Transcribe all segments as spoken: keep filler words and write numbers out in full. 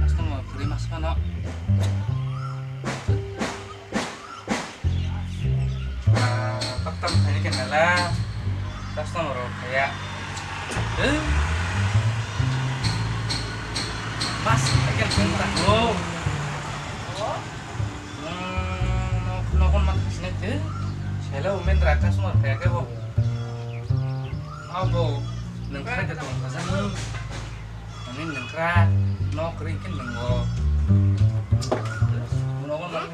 Customer kwrwi mas phano. Ah, baktam khaini khe mela customer rok phaiya. Eh. Mas khe mela. Oh. Hmm, nok, nok on mat sinai te. Selo umen ra customer phaiya khe bo. Abo nang khai da tong kha jani. Ani nangkra nok ring kin nanggo. Uno ko nang.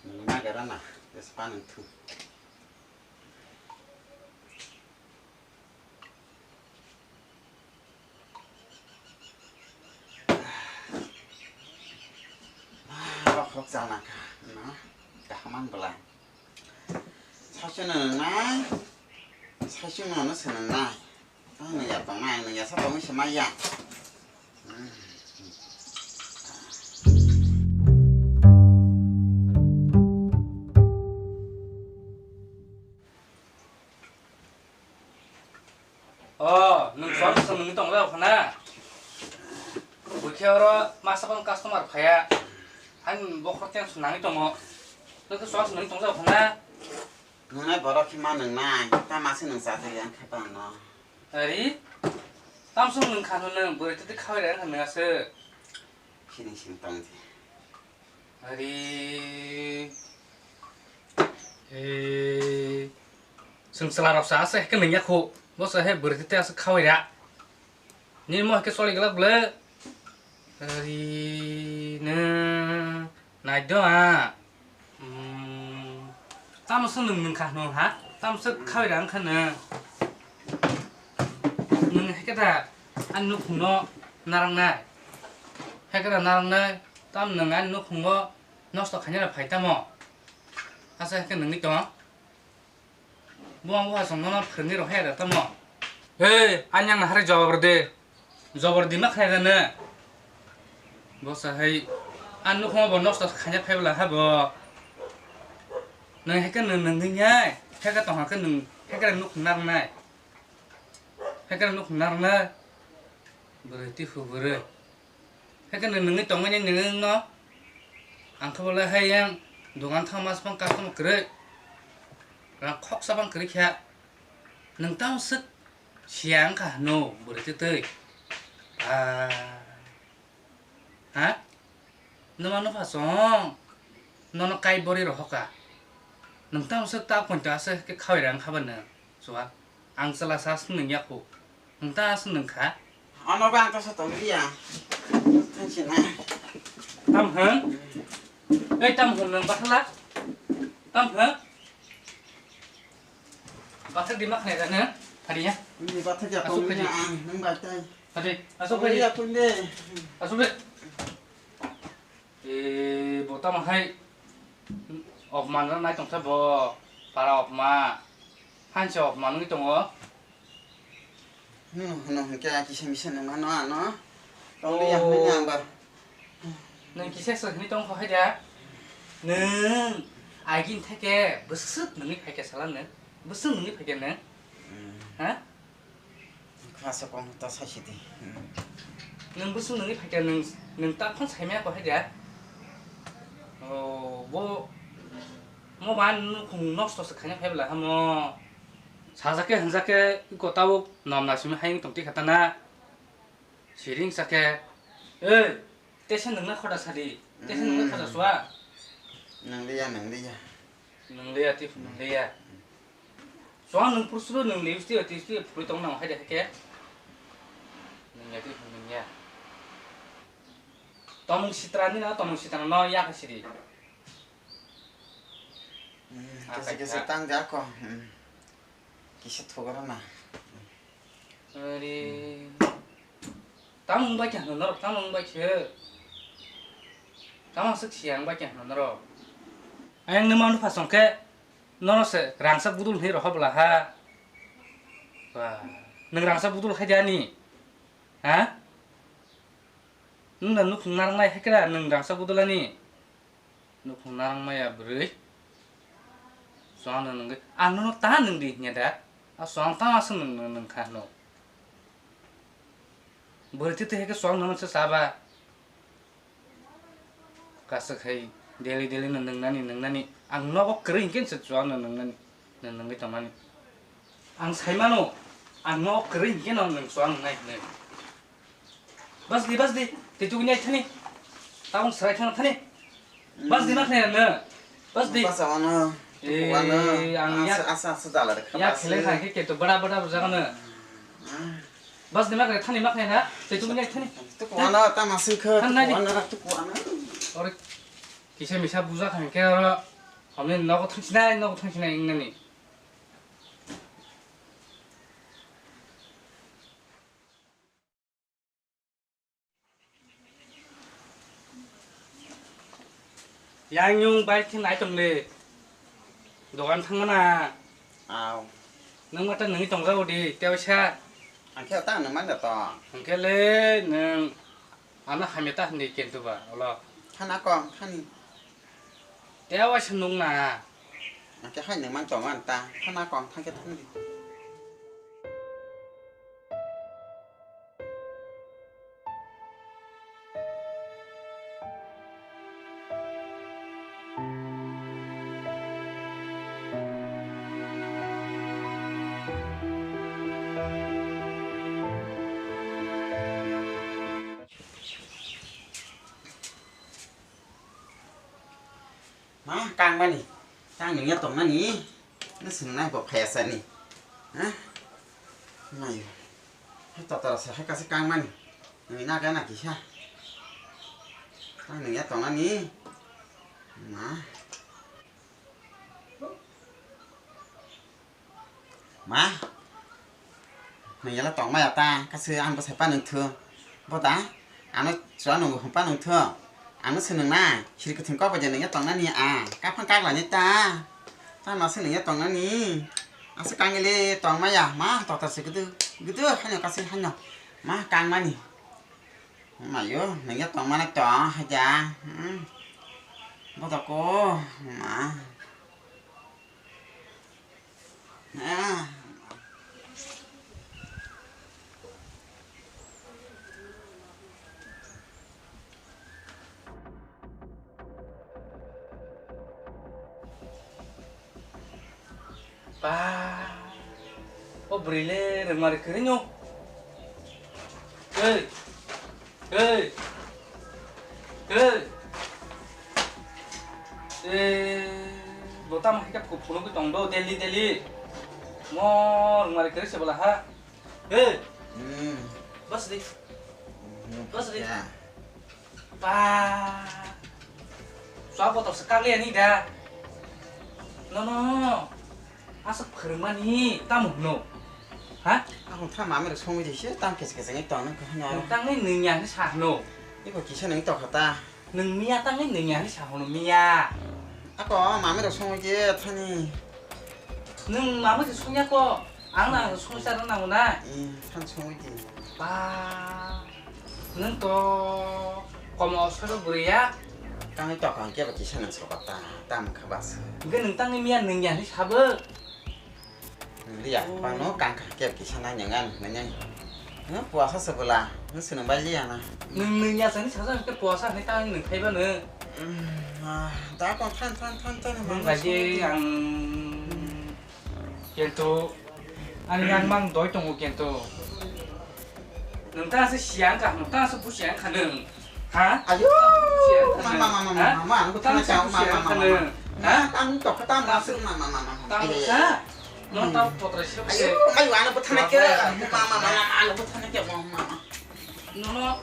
Nung na gara na, tes panung thu. Rok rok chana kha, no? Kaham ang belai. Saisung no nai, saisung no no se nai. Ang ya tong nai, ang ya sa tong se mai ya. O, nwng song song nungwi tong lai khana? Bukhe oro masa pang customer phaya. Ang bokhor tension nangwi tongo. Nwng khe song song nungwi tong lai khana? Nungnai borok khe ma nungnai. Ta masa nung sa thai ang khe pano. Ari? Tamsong nung kha nung nung bwrwi tete khawai rang kha nung aswk. Sini sini tong di. Ari. Eh, chwng chwla rok sa ase, heke nungya khu. Bo sa he bwrwi tete ase khawai ra. Ni mo heke soli glak ble. Ari ne nai do a. Hmm, tamo se nung nung kha nung ha? Tamo se khawai ra wng kha nung. Nung heke da ani nukhung no narang nai. Heke da narang nai. Tam nung ani nukhung o nosto khaina phai tamo. Asa heke nungwi tong. Bo ang bo asong nono phwrwngwi rw haya da tamo. Hei, ani yang nahari jawab rw de. Jawab rw di ma khnai da nw. Bo sa hai, ani nukhung bo nosto khaina phai bwla ha bo. Nung heke nung nung nung nai, heke tong hake nung heke nukhung narwk nai. Heke nukhung narwk nai. Bwrwi twi hu bwrwi. Heke nung nungwi tongmani nungwi wngno. Ang khe bolai hai yang dogan thang mas phang customer kwrwi. Rang khoksa bang kwrwi kha. Nung tamo swk siya wngkha hano bwrwi twi twi. Ah. Ha? Numa nupha song. Nono kai bori rohoka. Nung tamo swk ta pointo aswk khe khawai rang khaba nung. Suwa. Ang chwla sa aswk nung yakhu. Nwng ta aswk nwng kha? Ano ba ang ta sa tong liya. Thansi na. Tam hwn? Ei, tam hwn nwng bathala? Tam hwn? Bathak di ma khnai da nwng? Phari ya? Ni bathak ya. Aswk tong liya phaji. Ang nwng bai tai. Phari, aswk phaji. Liya kun de. Aswk phaji. E, bo tamo hai opman rok nai tongsa bo para opma. Hanse opman wngwi tongo. Hwno, hwno, hwnkhe a kisa misa nung mano ano. Tongwi ya hwnwi ang ba. Nwng kisa se hwnwi tongkho hai da? Nwng agini theke bwswk nungwi phaikha sala nwng? Bwswk nungwi phaikha nwng? Hmm. Ha? Khasa kong ta sai si di. Hmm. Nwng bwswk nungwi phaikha nwng, nwng ta phang saimaya ko hai da? O, bo, mo ba nukhung nosto se khaina phai bwla hamo. Sajak khe hwnjak khe iko tabuk nom naisingwi hai wng tong tikha ta na. Siring sa khe, ei, tesa nwngna khoda sadi, tesa nwngna khoda suwa. Nang liya, nang liya. Nang liya, tip nang liya. Suwa nang pursuro nang liya, usti, usti, usti, puri tong nang hai de khe. Nang liya, tip nang liya. Tomung sitra ni na, tomung sitra no ya khe sidi. Hmm, ah, kisa, kisa tang ja ko. Hmm. Kisa thugra na. Ari, Tamo wng bai khe hwno norok, tamo wng bai khe? Tamo aswk siya wng bai khe hwno norok? Ayang nima nupha song khe nono se rangchak budul hinwi rohor bwla ha. Ba, nwng rangchak budul khai di ani? Ha? Nwng da nukhung narwknai hai khe da nwng rangchak budul ani? Nukhung narwk maya bwrwi. Chwng nwng nungwi, ang nono ta nwng di hinya da? A chwng tamo aswk nwng, nwng, nwng kha hwno. Bwrwi twi twi hai khe chwng nwng se cha ba. Kaisa khai daily daily no nwngnani, nwngnani. Ang nogo kwrwi hinkhe se chwng nwng nwngnani, nwng nungwi tongmani. Ang sai mano, ang nogo kwrwi hinkhe no nwng chwng nwngnai hwnwi. Bas di, bas di. Tei tuguni ai thani. Tabung serai thang thani. Bas di mak nai na. Bas di. Bas awano. Eh, tukuano. Ang yak, asa, asa, asa jala de ya bas. Khele khai ke to bada bada jaga na. Hmm. Bas di mak nai thani mak nai na. Tei tuguni ai thani. Tukuano ta masing khe. Thang nai di. Tukuano, tukuano. Ore kisa misa buja khang ke oro. Hamni nogo thang sinai, nogo thang sinai ingnani. Yang yung bike khe nai tong le. Dogan thang mana. Aw. Nang mata nangni tong jao di, teo sa. Ang khe ta nang man da to. Ang khe le nang ano hamya ta handi kentu ba, olo. Thana kong, thani. Teo sa nung na. Ang khe hai nang man tong man ta, thana kong, thang khe thang di. Ma, kang bani. Kang nungya tong nani. Nung sung nai bo phaya sani. Ha? Mayo. Hai totoro se hai kasi kang mani. Nung na ga na kisa. Kang nungya tong nani. Ma. Ma, nung yala tong maya ta, kasi ang bwsai pa nung thu. Bo da, ano chwla nung hum pa nung thu. Ano se nung na, siri kwthwng kok bai je nung ya tong nani a, kaphang kak lani ta. Ta ma se nung ya tong nani. Asa kang ele tong maya, ma, toktar se gudu, gudu, hano kasi hano. Ma, kang mani. Ma yo, nung ya tong mana tong, haja. Hmm. Bo da ko, ma. Ba, o bwrwi le rwngmari kwrwi no. Hey! Hey! Hey! Eh, bo tamo hai khe phunugwi tong do daily daily. Mo rwngmari kwrwi se bwla ha. Hey! Hmm. Bas di. Hmm, bas di. Ya. Ba. Chwla botol se kak liya ni da. No, no. Aswk phwrwngmani tamo hwno? Ha? Ang tha mami rok songwi di se tam kis kis ngi tong nang kha hwnwi. Nwng tangwi nwngya hwnwi sa hwno? Iko kisa nang tokha ta. Nwng miya tangwi nwngya hwnwi sa hwno miya. Ako mami rok songwi di thani. Nwng mami rok songya ko? Ang na songwi sa rwna nango na. I than songwi di. Ba. Nwng to komo osoro bwrwi ya. Tangwi tokha hwnkhe bo kisa nang sokha ta. Tam kha bas. Hwnkhe nwng tangwi miya nwngya hwnwi sabo. Liya, oh. Bano kangkha kep kisa nai nang ani hinwi nai. Nung puasa se bwla, nung se nung bai liya na. Nung, nung ya sani saja ke puasa ni tang nung thai ba nung. Hmm, ah, da kon than, than, than, than, nung bai je ang kento, ani yang mang doi tongo kento. Nung ta se siang ka, nung ta se bu siang ka nung. Ha? Ayo, ma, ma, ma, ma, ma, ma, ang buthana chao, ma, ma, ma, ma, ma. Ha? Ang tokha ta ma su, ma, ma, ma, ma, ma. Tamo kha? Nong tamo potra siya. Ayo, ayo, ano buthana ke, ma, ma, ma, ma, ano buthana ke, ma, ma, ma. Nono.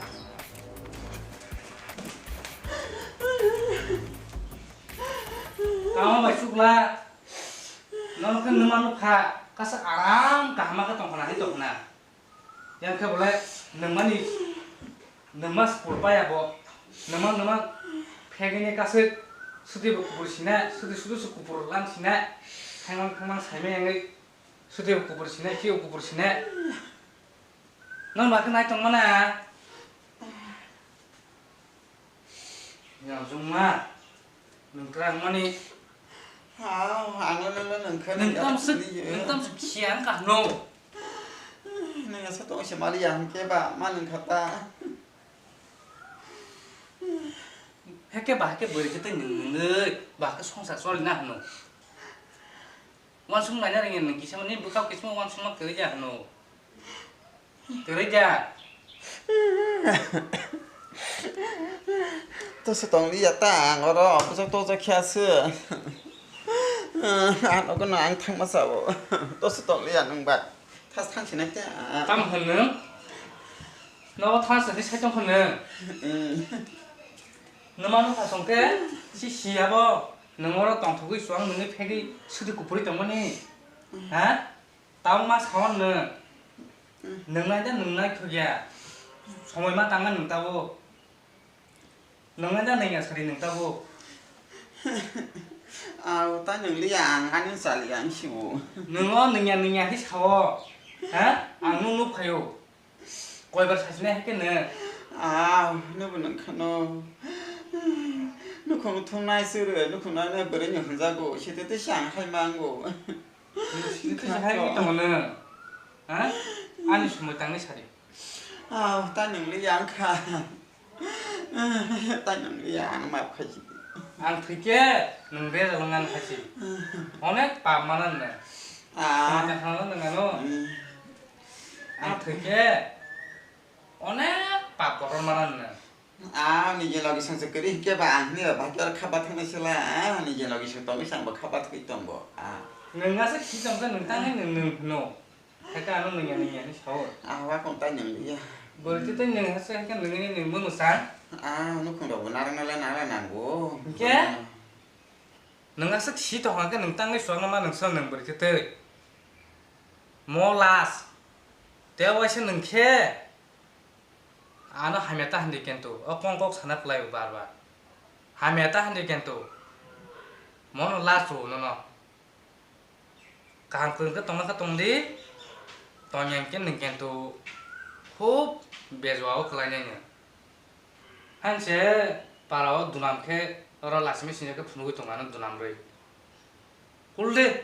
Tamo bai chukla. Nono khe numa nukha, kasa aram kahama khe tongkhana hai tongkhana. Yang khe bolai nungmani Nwma sukul paya bo. Nwma, nwma phegini kasik. Suti bo kupur sina, suti sudu su kupur lang sina. Thangmang, thangmang saimai yangwi. Suti bo kupur sina, ki bo kupur sina. Nwng ba khe nai tongmana. Yang jungma. Nwng twlang mani. Hao, ano no no nwng khe nwng tam sik, nwng tam sik khiya wng kha no. Nwng asa tong se mali ya hwn khe ba ma nwng kha ta. Heke ba heke bwrwi khe tei nwng nwngwi ba hake songsa choli na hwno. Wansuk naina rwngya nwng kisa mani bwkha kisa wansuk ma kwrwi ya hwno. Kwrwi da. Toso tong liya ta ang oro bwswk tojak khe aswk. Ano gwnang ang thangma sao. Toso tong liya nwng ba. Thas thang sinai te. Tam hwnno. Nogo thas ni sai tong hwnno. Nwma no thas tong te. Si si abo. Nwng oro tongthogwi chuang nwngwi phegwi sudi kupuri tongmani. Ha? Tamo ma sawan nwng. Nwng nai da nwng nai thugya. Somoi ma tangma nwng tabo. Nwng nai da nwng ya sari nwng tabo. Au ta nwng liya ang ani sali ang sibu. Nwng o nwng ya nwng ya hi sao. Ha? Ang nwng nuk phaio. Koibar sachina hai khe nwng. Ah, nwbo nwng khano. Nukhung thungnai suru, nukhung nai bwrwi ni hwnjago, sete te sang hai mango. Sete te hai tongo nwng. Ha? Ani somoi tangni sari. Ah, ta nwng li yang kha. Ta nwng li yang map khai sidi. Ang thwi khe nwng re jalangan khai si. Onek pap manan nwng. Ah. Somoi tang khana nwng ano. Hmm. Ang thwi khe onek pap kotor manan nwng. Ah, niji logi song se kwrwi hinkhe ba ang hwnwi ba bhai khe oro khaba thangna sela. Ah, niji logi song tongwi sang bo khaba thwi tongo. Ah. Nwng asa khi tong khe nwng tangwi nwng nwng hwno. Hai khe ano nwng ya nwng ya hwnwi sao. Ah, wa kong tai nwng ya. Bwrwi twi twi nwng asa hai khe nwng nwng nwng mwsa. Ah, nukhung rok bo narwk nala nala nango. Hinkhe? Nwng aswk si tongkha khe nwng tangwi chuakna ma nwng sal nwng bwrwi khe twi. Mo last. Tei waisa nwng khe ano hamya ta hwnwi kento. O kong kok sana kwlai o bar bar. Hamya ta hwnwi kento. Mono last o nono. Kaham kwrwng khe tongna khe tong di. Tongya hwnkhe nwng kento khub bejua o kwlainai nwng. Hain se para o dunam khe oro lachimwi sinijak khe phunugwi tongo ano dunam rwi. Hul de,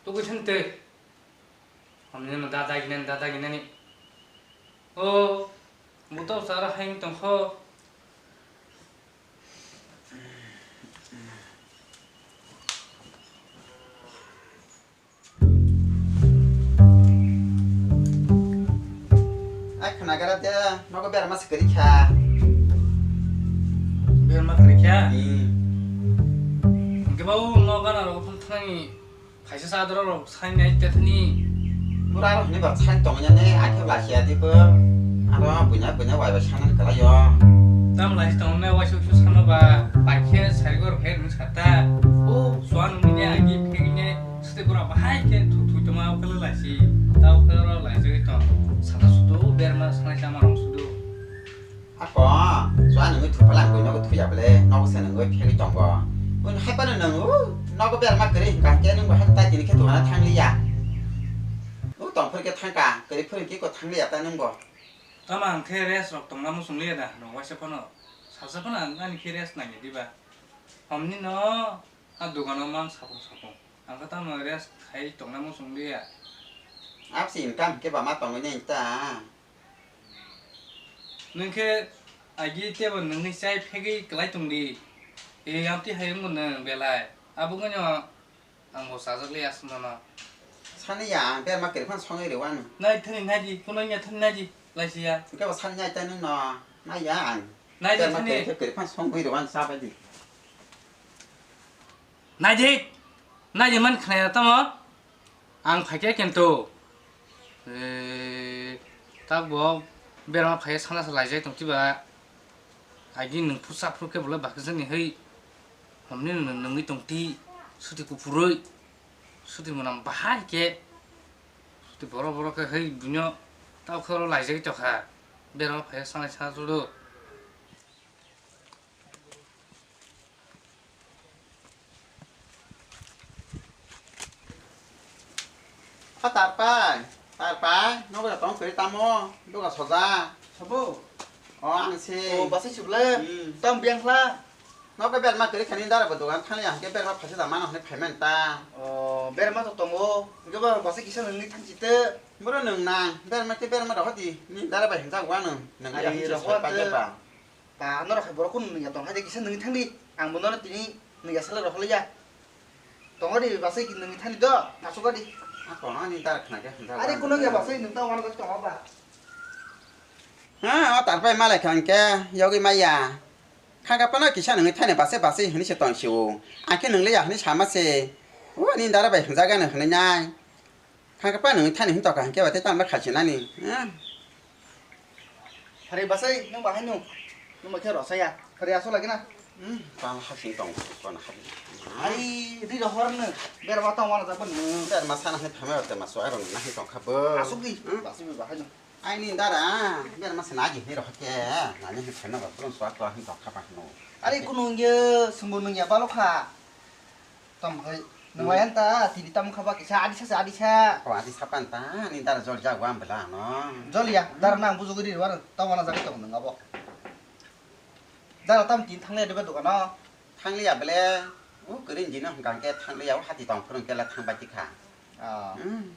tugwi thang tei. Hamni no da daginani, da daginani. O, buto chara hain tongkho. Ai khna gara de, nogo berma se kwrwi kha. Berma kwrwi kha? Hmm. Hwnkhe ba o nogo gana rogo phano thani kaisa chador rok sai nai te thani. Bura rok hwnwi ba sai tongya ne, ai khe ba siya di bo. Aro buina buina wai bai sanani kwlai o. Tam lai tong ne waisa waisa sana ba, bai khe sai gor khe nung sata. O suan nung ne agi phek ne. Sete bura bahai khe thu thu tongma o khe laisi. Tao khe oro laijagwi tong. Sata sudu berma sanai chama rong sudu. Ako, suan nungwi thupha lang koi nogo thuya bole, nogo se nungwi phegwi tongo. Bun hai pano nung, u, nogo berma kwrwi hwnkha khe nung bahai tai tini khe duhana thangliya. U tong phuri khe thangka, kwrwi phuri khe ko thangliya ta nungbo. Tama ang khe rest rok tongna muchung liya da, no waisa phano. Salsa phano ang ani khe rest nangya diba. Omni no, a dogano mang sapung sapung. Ang khe tamo rest khai tongna muchung liya. Absi income khe ba ma tongwi nai ta. Nwng khe agi tebo nwngni chai phegwi kwlai tong di. E, amtwi hai wngmo nwng belai. Abo wngkhe no ang bo chajak liya aswk nono. Sani ya, ang berma kwrwi phano songwi rw anw. Nai thani nai di, kuno ya thani nai di, laisi ya. Hwnkhe bo sani nai ta nwng no, nai ya ang. Nai di berma thani. Kwrwi khe kwrwi phano songwi rw anw, cha bai di. Nai di, nai di man khnaya tamo. Ang phaikhe kintu, eh, takbo berma phaiya sana se laijai tong tiba. Agi nwng phuru cha phuru khe bolai bakhe jani hai. Hamni nwng nwngwi tong ti, suti kuphurwi, suti mwnam bahai khe, suti borok borok khe hai bunyo tao khe oro laijagwi tongkha. Berma phai sanai sa chudu. A tarpai, tarpai, nogo da tong kiri tamo, duga soja. Sabo? O, ang se. O, basi chuble. Hmm. Tam biang khla. Nogo berma kiri khani dara bo dogan thangya, hingke berma phasa da mano hne phaimani ta. O, berma to tongo. Hingke ba basi kisa nungni thangchite. Boro nung nang, berma te berma rohodi, ni dara bai hingsa wa nung. Nung ari ya hingsa rohwa soi pa te. Ba, norok hai borok kunu nungya tong hai de, kisa nungwi thangdi. Ang bo norok tini nungya sala rok holoya. Tongo di, basai ki nungwi thangdi do, nachugo di. Ako ani dar khna khe hwnjak. Ari kuno ya basai nung ta wana tongo ba. Ha, o tarpai malai khan khe, yogwi maya. Khaka phano kisa nungwi thani basai basai hwnwi se tong sio. Ang khe nung le ya hwnwi sama se. O ni dara bai hwnjak ano hwnwi nai. Khangkhe pa nungwi thani hwn tokha hinkhe ba tei tamo khachi nani. Hari basai nung bahai nung. Nung bakhe rosaya. Hari aso lagi na. Hmm, pal hasing tong kono hari. Hari di rohor nung. Ber ba tong wana jabon nung. Ber ma sana hne phama te ma so ai rong na hi tong kha bo. Asuk di. Hmm? Basai bahai nung. Ai ni dara. Ber ma sana gi ni rohor ke. Nani hi phama ba pun so ko hin tong kha ba no. Ari kunu ye sumbu nung ya balo kha. Tamo hai, nung lai anta, tini tamo kha ba kisa, adi sa, adi sa. O, adi sa pan ta, ni dara jol jago ang bela no. Jol ya, dara nang bujo giri war, tamo na jaga tong nung abo. Dara tam tin thang le deba dokan no. Thang le ya bele, o, kering jino hingkang ke thang le ya, o, hati tong phurung ke la thang bai tikha. Ah. Hmm.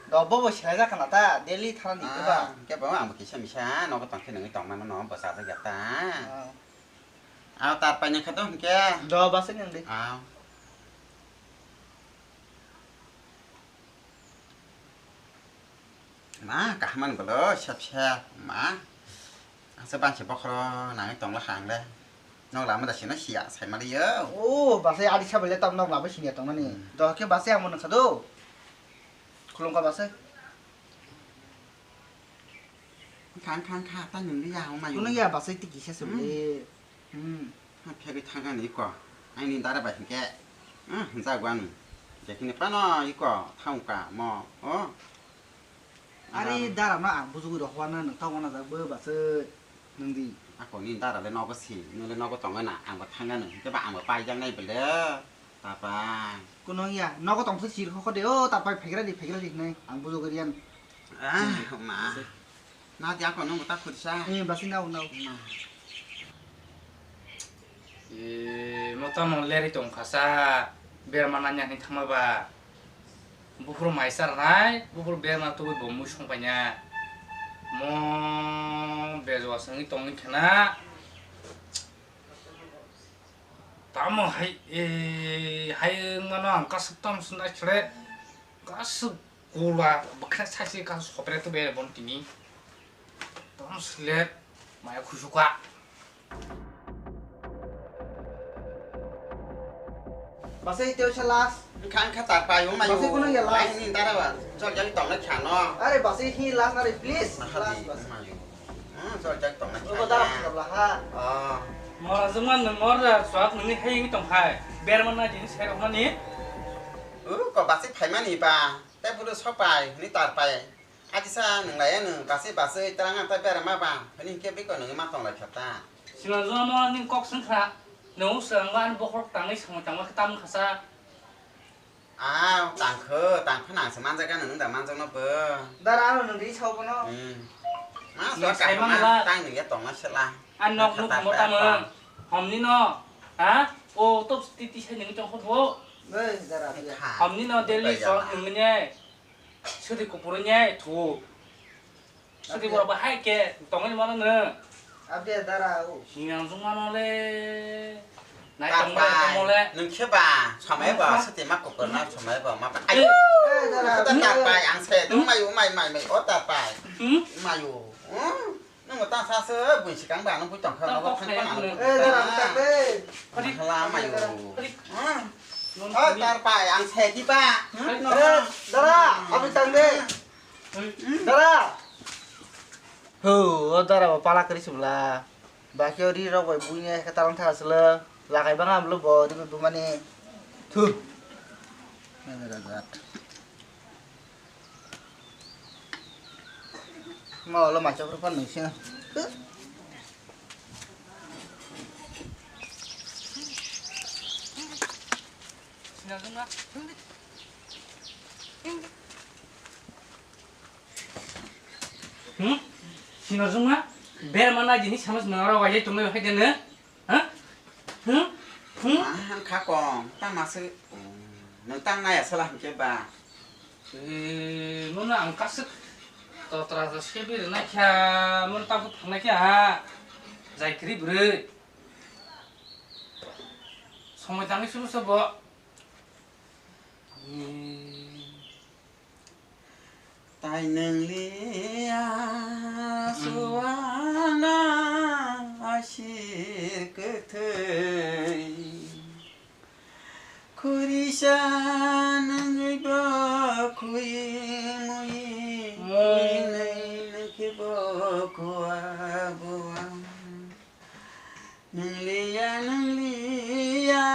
Do bo bo silai jak na ta, daily thana ni ke ba. Ah, ke ba, ang bo kisa misa, no ko tong khe nungwi tong mano no, bo sa jak ta. Ah. Aw, tar paina kha to hwnkhe. Do, bwswk nang di. Aw. Ma, kaham man bolo, sep sep, ma. Asa bansi bokhoro nangwi tongla kha ang le. Nok lama da sino siya, sai mali yo. O, bwswk adi sabai le tong nok lama sinya tong nani. Hmm. Do khe bwswk ang mo nang sa do. Khulum kha bwswk. Kha, kha, kha, ta nung ya, o mayo. Kuno ya, bwswk tiki sa se. Hmm. Bole. Hmm. Ha, phegwi thangani iko. Aini dara bai hingke. Ah, hwnjak wani. Jekini pano iko thangka mo. O. Ari dara no ang bujugwi rok wana nung ta wana jak bo bwswk nung di. Ako ni dara le nogo si, nung le nogo tongoi na, ang bo thangani. Hingke ba ang bo pai jak nai bole. Tapai. Kuno ya, nogo tongsa sir kho de, o tapai phegra di, phegra di hinai, ang bujo gorian. Ah, ma. Na dia kono mota khursa. Eh, basi nau, nau. Ma. Eh, mota mo leri tong khasa, berma nanya ni thangma ba. Buphuru maisar nai, buphuru berma tu bo mui song panya. Mo bejo asang tong ni khana. Tamo hai, eh, hai wngmano ang kasuk tamo swnai khle, kasuk kula bwkha saisi kasuk sopre tubui bono tini. Tamo sle maya khusuka. Basi teo sa last. Wngkha wngkha ta payo mayo. Basi kuno ya last. Ai ni dara ba. Jol jol tong na khano. Are basi hi last are please. Last basi. Hmm, jol jol tong na khano. Obo dara khano bla ha. Oh. Mora juma nung mora swak nungni hai ngi tong hai. Ber mana jini sai rok mani. Uh, ko basi phai mani ba. Te buru sopai ni tar pai. Adisa nung lai nung basi basi terang ta ber ma ba. Ni ke biko nung ma tong lai khata. Sila juma no ning kok sung kha. Nung sung an bokhok tangwi sung tangma khe tam khasa. Ah, tangkho, tangkho nang se manjak gana nung da manjak no bo. Dara ano nung ri sao bono. Hmm. Ma so sai ka man ma la. Tang nung ya tong ma se la. An nok nuk mo tamo. Homni no. Ha? O top titi sai nung tong kho bo. Bai dara ya. Homni no daily so nung ne. Sudi kupuru ne thu. Sudi borok bo hai khe tongwi mano no. Abde dara o. Hingang jung mano le. Nai tong le tong le. Nung khe ba samai ba sudi ma kukur na samai ba ma ba. Ai. Eh, dara. Kata tarpai ang se tu mai mai mai mai o tarpai. Hmm? Mai o. Hmm? Nung ta sa se bui sikang ba nung bui tong kha. Eh, dara, ta de. Hala mai o. Hmm. Oh, tarpai ang se di ba. Hmm? Eh, dara, abi tang de. Dara. Ho, o dara bo pala kari sibla. Bakhe o ri rok bai buini khe tarang tha asle. Lakai bang amlo bo ri bumani. Thu. Nang rajat. Ma wala macha phuru phan nungsi. Hmm? Sino jungma? Ber mana jini sama sino aro wajai tungai hai jene? Ha? Hmm? Hmm? Ah, ang kha kong, tang masuk. Hmm, nung tang naya salah hingke ba. Eh, nuna ang kasuk. Totra to sebi rena kya, mun tabu thangna kya ha. Jai kri bwrwi. Somoi tangwi suru sobo. Hmm. Tai nung liya suana asir kwthwi. Khurisa nungwi bo khui mui, mui nai nungkhe bo khua bua. Nung liya, nung liya,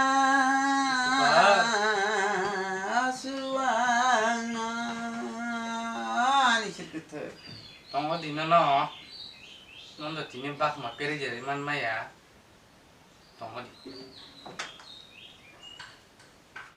suana. Ani sir kwthwi. Tongo di nono. Nono tini bakma peri jeri man maya. Tongo di.